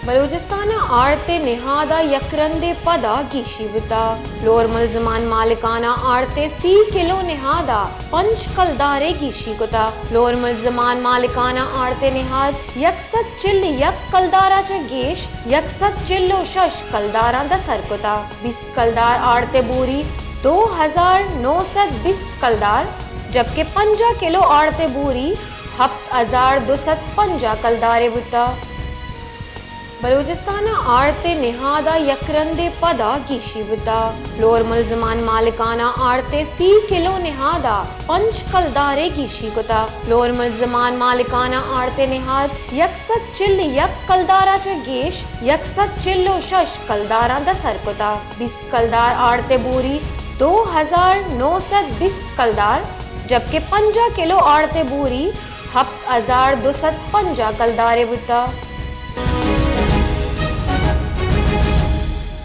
بلوچستان ء آڑت ء نہاد ء یک رندے پدا گیشی بوتہ۔ لور ملزمان مالکان ء آڑت ء فی کلو نہاد ء پنچ کلدارے گیشی کتہ۔ لور ملزمان مالکان ء آڑت ء نہاد یک سد چل ء یک کلدار ء چہ گیش یک سد چل ء شش کلداراں دسر کتہ۔ بیست کلدار آڑت ء بوری دو ہزار نو سد بیست کلدار، جبکہ پنجاہ کلو آڑت ء بوری ہپت ہزار دو سد پنجاہ کلدارے بوتہ۔ بلوچستان ء آڑت ء نہاد ء یک رندے پدا گیشی بوتہ۔ لور ملزمان مالکان ء آڑت ء فی کلو نہاد ء پنچ کلدارے گیشی کتہ۔ لور ملزمان مالکان ء آڑت ء نہاد یک سد چل ء یک کلدار ء چہ گیش یک سد چل ء شش کلداراں دسر کتہ۔ بیست کلدار آڑت ء بوری دو ہزار نو سد بیست کلدار، جبکہ پنجاہ کلو آڑت ء بوری ہپت ہزار دو سد پنجاہ کلدارے بوتہ۔